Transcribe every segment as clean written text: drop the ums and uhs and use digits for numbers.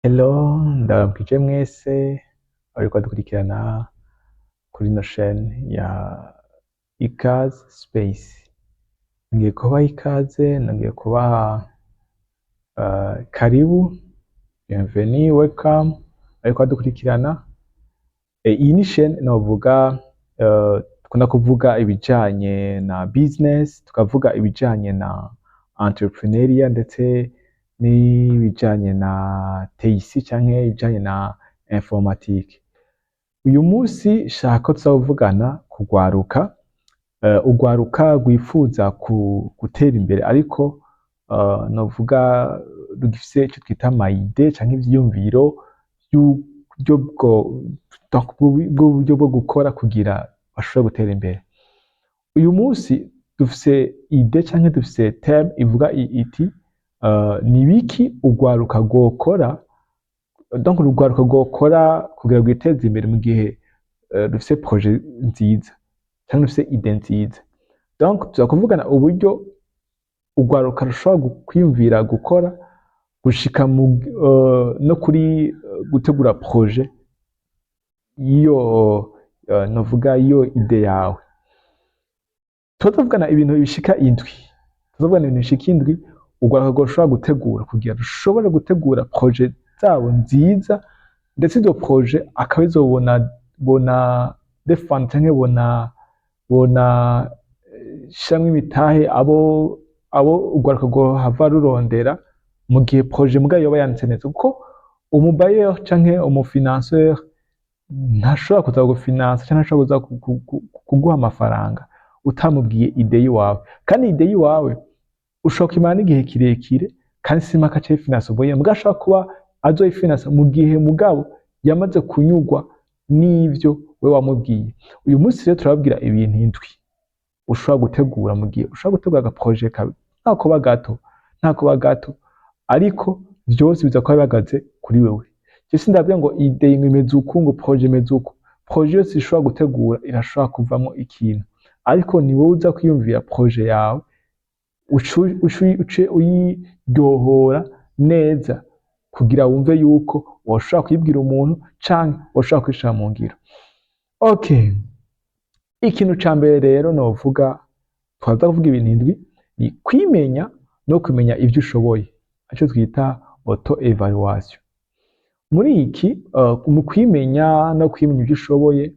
Hello, ndabaramukije mwese abariko badukurikirana kuri ino chaîne ya Ikaze Space. Ngiye kubaha ikaze, nongeye kubaha karibu, bienvenue, welcome abariko badukurikirana. Iyi ni chaîne novuga dukunda kuvuga ibijanye na business, tukavuga ibijanye na entrepreneuriat, ndetse n'ibijanye na TIC canke ibijanye na informatique. Uyu munsi shaka ko tuza kuvugana ku rwaruka, urwaruka rwifuza gutera imbere, ariko novuga rugifise ico twita ama idées canke ivyiyumviro vy'uburyo bw'uburyo bwo gukora kugira bashobore gutera imbere. Uyu munsi dufise idée canke dufise thème ivuga iti ni biki urwaruka rwokora, donc urwaruka rwokora kugira rwiteze imbere mu gihe rufise projet nziza canke rufise idée nziza. Donc tuza kuvugana uburyo urwaruka rushobora kwiyumvira gukora gushika mu no kuri gutegura projet y'iyo novuga iyo idée yawe. Tuza tuvugana ibintu bishika indwi. Tuzovugana ibintu bishika indwi urwaruka rwoshobora gutegura kugira rushobore gutegura projet zabo nziza, ndetse izo projet akaba arizo bona defend canke bona shiramwo imitahe abo urwaruka rwohava rurondera mu gihe projet mugabo yoba yanditse neza, kuko umu bailleur canke umu financeur ntashobora kuza gufinansa canke ntashobora kuza kuguha amafaranga utamubwiye idée yiwawe. Kandi idée yiwawe ushobora kuyimara n'igihe kirekire, kandi si mpaka aca ayifinansa ubwo nyene, mugabo ashobora kuba azoyifinansa mu gihe mugabo yamaze kunyurwa n'ivyo we wamubwiye. Uyu munsi rero turababwira ibintu indwi ushobora gutegura mu gihe ushobora gutegura aga projet kawe, ntako gato, ntako gato, ariko vyose biza kuba bihagaze kuri wewe. Je sindabwira ngo idée ngo imeze uku, ngo projet imeze uku. Projet yose ishobora gutegura irashobora kuvamwo ikintu, ariko ni wowe uza kwiyumvira projet yawe, uce uyiryohora neza kugira wumve yuko woshobora kuyibwira umuntu canke woshobora kuyishira mu ngiro. Okay, ikintu ca mbere rero novuga, twaza kuvuga ibintu indwi, ni kwimenya no kumenya ivyo ushoboye, ico twita auto évaluation. Muri iki mu kwimenya no kwimenya ivyo ushoboye,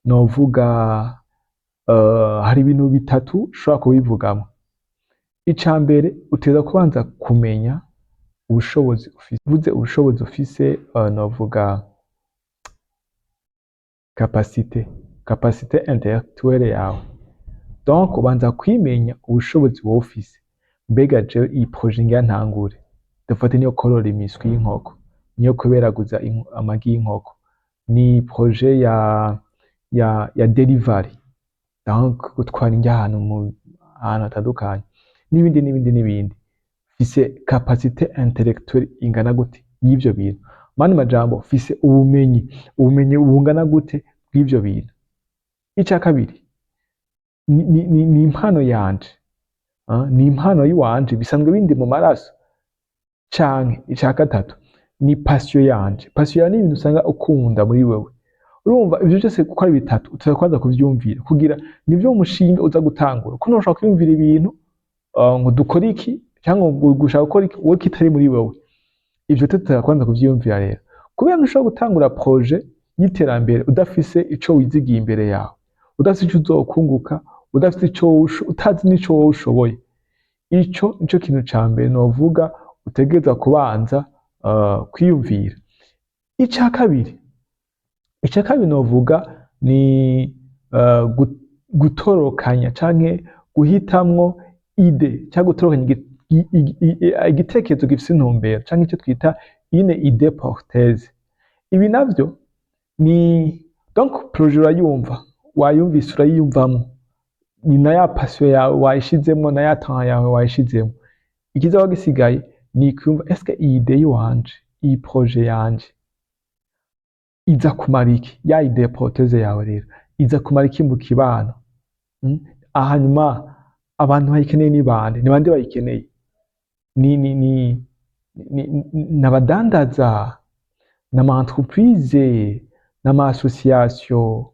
novuga hari ibintu bitatu ushobora kubivugamo. Ica mbere, utegerezwa kubanza kumenya ubushobozi ufise. Mvuze ubushobozi ufise, novuga capacité intellectuelle yawe. Donc ubanza kwimenya ubushobozi wowe ufise. Mbega jewe iyi projet ngira ntangure, dufate niyo korora imiswi y'inkoko, niyo kuberaguza amagi y'inkoko, ni projet ya delivery, donc gutwara indya ahantu mu ahantu hatandukanye, n'ibindi n'ibindi n'ibindi. Mfise capacité intellectuelle ingana gute y'ivyo bintu? Mandi majambo, mfise ubumenyi bungana gute bw'ivyo bintu? Ica kabiri ni impano yanje, ni impano yiwanje, bisanzwe bindi mu maraso? Canke ica gatatu ni passion yanje. Passion yawe ni ibintu usanga ukunda muri wewe. Urumva, ivyo vyose uko ari bitatu utegerezwa kubanza kuvyumvira kugira nivyo umushinga uza gutangura, kuko ntushobora kwiyumvira ibintu ngo dukore iki cyangwa ngo gushaka gukora iki wowe kitari muri wewe. Ivyo tutera kwanza kuvyiyumvira rero, kubera ntushobora gutangura projet y'iterambere udafise ico wizigiye imbere yawe, udafise ico uzokunguka, udafise ico utazi n'ico wowe ushoboye. Ico nico kintu ca mbere novuga utegerezwa kubanza kwiyumvira. Ica kabiri novuga ni gutorokanya canke guhitamwo idée, canke gutorokanya igitekerezo gifise intumbero, canke ico twita une idée porteuse. Ibi navyo ni, donc projet urayumva, wayumvise, urayiyumvamwo, ni na ya passion yawe wayishizemwo, na ya talent yawe wayishizemwo. Ikizoba gisigaye ni kwiyumva: est-ce que iyi idée yiwanje, iyi projet yanje iza kumara iki? Ya idée porteuse yawe rero iza kumara iki mu kibano? Hanyuma abantu bayikeneye ni bande? Ni bande bayikeneye? Ni N'abadandaza, n'ama entreprise, n'ama association,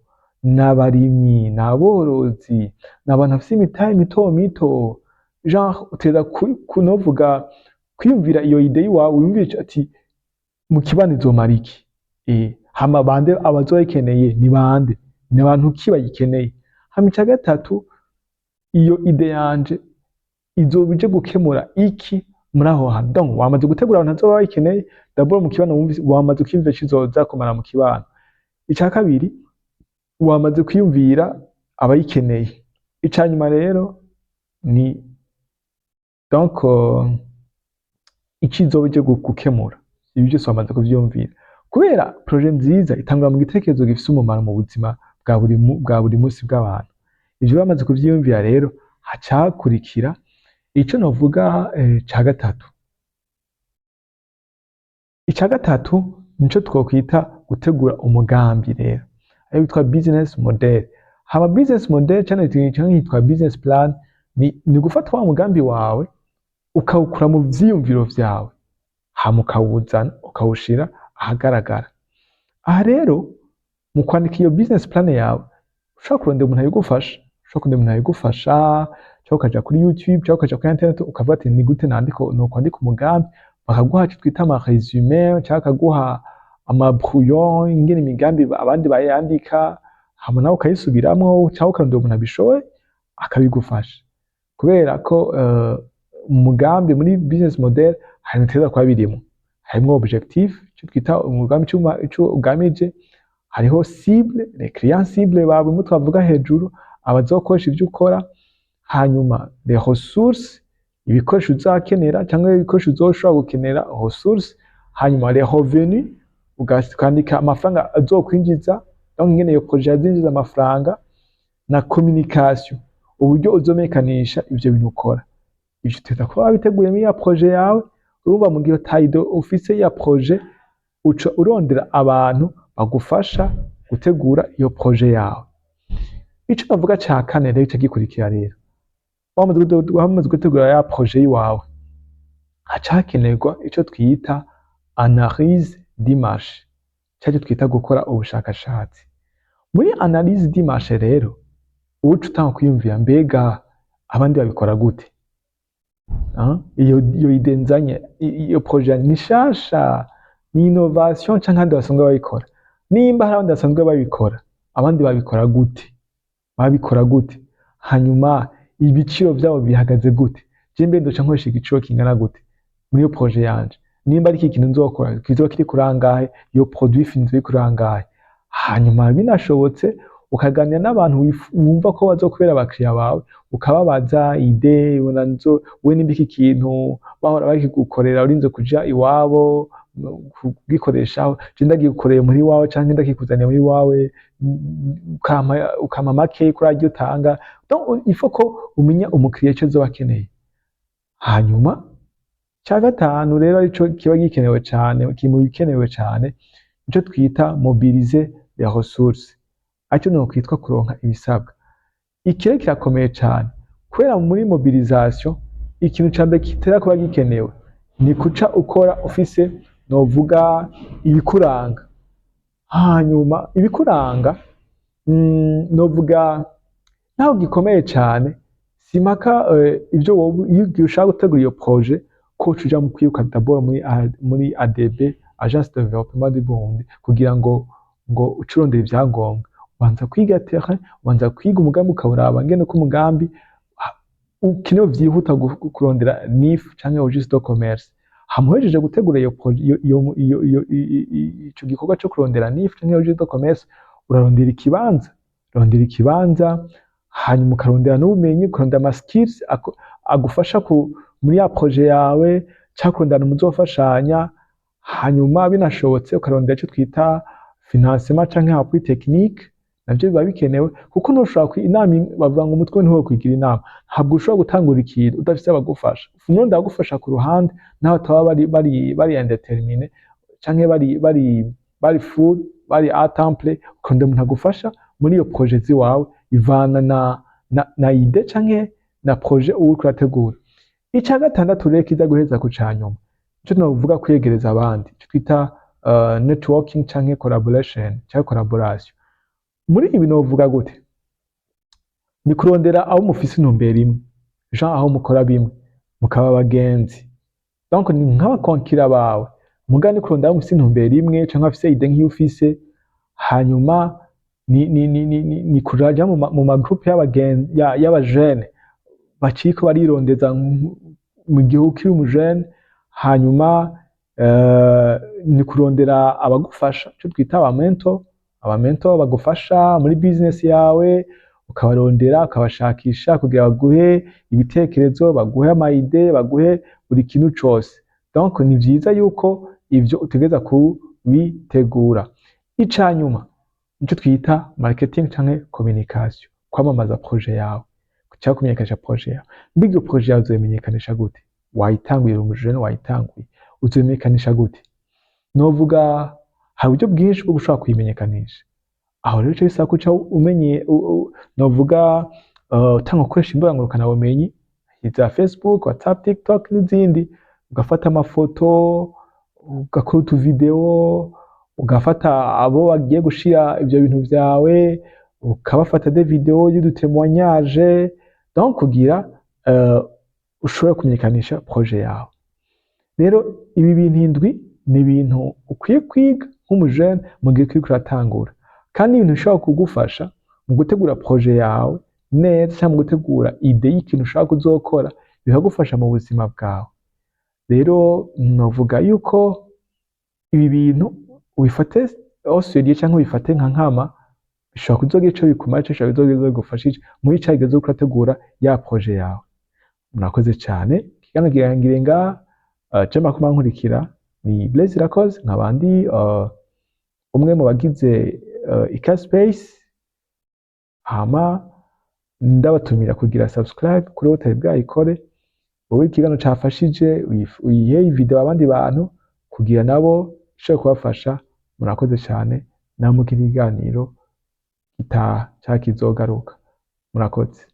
n'abarimyi, n'aborozi, n'abantu bafise imitahe mito mito. Genre uteza kunovuga kwiyumvira iyo idée yiwawe, wiyumvire ati mu kibano izomara iki? Hama bande abazoyikeneye? Ni bande? Ni bantu ki bayikeneye? Hama ica gatatu, iyo idée yanje izoba ije gukemura iki muri aho hantu? Donc wamaze gutegura abantu bazoba bayikeneye d'abord mu kibano, wumvise wamaze kwiyumvira ico izoza kumara mu kibano. Ica kabiri, wamaze kwiyumvira abayikeneye. Ica nyuma rero ni donc ico izoba ije gukemura. Ibi byose wamaze kuvyiyumvira, kubera projet nziza itangura mu gitekerezo gifise umumaro mu buzima bwa buri munsi bw'abantu. Ivyo bamaze kuvyiyumvira rero, haca hakurikira ico novuga ca gatatu. Ica gatatu nico twokwita gutegura umugambi rero, ariyo witwa business model. Hama business model canke yitwa business plan ni gufata wa mugambi wawe ukawukura mu vyiyumviro vyawe, hama ukawuzana ukawushira ahagaragara. Aha rero mu kwandika iyo business plan yawe, ushobora kurondera umuntu abigufasha, ushobora kurondera umuntu abigufasha, canke ukaja kuri YouTube canke ukaja kuri internet, ukavuga ati ni gute nandika, nokwandika umugambi? Bakaguha ico twita ama résumé canke bakaguha ama brouillon ingene imigambi abandi bayandika, hama nawe ukayisubiramwo, canke ukarondera umuntu abishoboye akabigufasha. Kubera ko umugambi muri business model hari ibintu bitegerezwa kuba birimwo: harimwo objectif, ico twita umugambi, ico ugamije; hariho cible, les clients cible bawe bimwe twavuga hejuru, abazokoresha ivyo ukora; hanyuma les ressources, ibikoresho uzakenera cyangwa ibikoresho uzoshobora gukenera, ressources; hanyuma les revenus, ukandika amafaranga azokwinjiza, donc ingene iyo projet yazinjiza amafaranga; na communication, uburyo uzomenyekanisha ivyo bintu ukora. Ivyo uteza kuba wabiteguye muri ya projet yawe. Urumva mu gihe ata idée ufise ya projet, uca urondera abantu bagufasha gutegura iyo projet yawe. Ico navuga ca kane rero, ica gikurikira rero, wamaze gutegura ya projet yiwawe, haca hakenerwa ico twita analyse du marché, cari twita gukora ubushakashatsi. Muri analyse du marché rero, uca utanga kwiyumvira: mbega abandi babikora gute? Ah, iyo idée nzanye, iyo projet ni nshasha, ni innovation canke abandi basanzwe babikora? Nimba hari abandi basanzwe babikora, abandi babikora gute? Babikora gute? Hanyuma ibiciro vyabo bihagaze gute? Je mbe ndoca nkoresha igiciro kingana gute muri iyo projet yanje? Nimba ari iki kintu nzokora, kizoba kiri kuri angahe? Iyo produit fini iri kuri angahe? Hanyuma binashobotse ukaganira n'abantu wumva ko bazokubera abakiriya bawe, ukababaza idée ubona nzo we, nimba iki kintu bahora bakigukorera urinze kuja iwabo kugikoreshaho, je ndagigukoreye muri iwawe canke ndakikuzaniye muri iwawe, ukampa make kuri aryo utanga. Donc il faut ko umenya umukiriya ico azoba akeneye. Hanyuma ca gatanu rero, arico kiba gikenewe cane, kiri mu bikenewe cane, nico twita mobiliser les ressources, aricyo nokwitwa kuronka ibisabwa. Iki rero kirakomeye cane, kubera muri mobilisation ikintu ca mbere kitera kuba gikenewe ni kuca ukora ufise novuga ibikuranga. Hanyuma ibikuranga, novuga naho gikomeye cane, simpaka ivyo wowe iyo ushaka gutegura iyo projet, ko uca uja mu kwiruka d'abord muri ADB, Agence de Développement du Burundi, kugira ngo uce urondera ivyangombwa. Ubanza kwiga terrain, ubanza kwiga umugambi, ukawuraba ngene ko umugambi ukenewe vyihuta kurondera NIF canke registre de commerce. Hama uhejeje gutegura iyo projet, iyo ico gikorwa co kurondera NIF canke registre de commerce, urarondera ikibanza, urarondera ikibanza, hanyuma ukarondera n'ubumenyi, ukarondera ama skills agufasha muri ya projet yawe, canke kurondera muzofashanya. Hanyuma binashobotse ukarondera ico twita financement canke appui technique, navyo biba bikenewe, kuko ntushobora inama bavuga ngo umutwe ntiwokwigira inama. Ntabwo ushobora gutangura ikintu udafise abagufasha. Urondera abagufasha ku ruhande, naho bataba bari indéterminé canke bari full, bari à temps plein, ukarondera umuntu agufasha muri iyo projet ziwawe, ivana na idée canke na projet uba uriko urategura. Ica gatandatu rero kiza guheza ku ca nyuma, Ico novuga, kwiyegereza abandi, ico twita networking canke collaboration canke collaboration. Muri ibi novuga gute? Ni kurondera abo mufise intumbero imwe, genre aho mukora bimwe, mukaba abagenzi. Donc ni nk'abakonkira bawe, muga ni kurondera abo mufise intumbero imwe canke bafise idée nk'iyo ufise. Hanyuma ni kujaja mu ma groupe y'abagenzi y'abajene baciko barirondeza mu gihe ukiri umujene. Hanyuma ni kurondera abagufasha, ico twita aba mentor, aba mentor bagufasha muri business yawe, ukabarondera, ukabashakisha kugira baguhe ibitekerezo, baguhe ama idées, baguhe buri kintu cose. Donc ni vyiza yuko ivyo utegereza kubitegura. Icanyuma nico twita marketing canke communication, kwamamaza projet yawe cyangwa kumenyekanisha projet yawe. Mbega iyo projet yawe uzoyimenyekanisha gute? Wayitanguye, uri umujene, wayitanguye, uzoyimenyekanisha gute? Novuga hari uburyo bwinshi bwo gushobora kuyimenyekanisha. Aho rero ico bisaba kuca umenye novuga utanga gukoresha imbuga ngurukanabumenyi za Facebook, WhatsApp, TikTok n'izindi, ugafata amafoto, ugakora utuvideo, ugafata abo bagiye gushira ivyo bintu vyawe, ukabafata des vidéos y'udu témoignage, donc kugira ushobore kumenyekanisha projet yawe. Rero ibi bintu indwi ni ibintu ukwiye kwiga nk'umujene mu gihe uriko uratangura, kandi ibintu bishobora kugufasha mu gutegura projet yawe neza cyangwa mu gutegura idée y'ikintu ushaka kuzokora, bikagufasha mu buzima bwawe. Rero novuga yuko ibi bintu ubifate au sérieux cyangwa ubifate nka nkama, bishobora kuzogira ico bikumara, ico bishobora kuzogira ico bigufashije muri ca gihe uzoba uriko urategura ya projet yawe. Murakoze cyane, ikiganiro kirangiriye ngaha. Je makuru nkurikira ni Blaise Irakoze, nkaba ndi umwe mu bagize Ika Space. Hama ndabatumira kugira subscribe kuri utari bwayikore. Wowe ikiganiro cafashije, uyihe video abandi bantu kugira nabo ishobore kubafasha. Murakoze cyane, naho mu kindi kiganiro gitaha canke kizogaruka. Murakoze.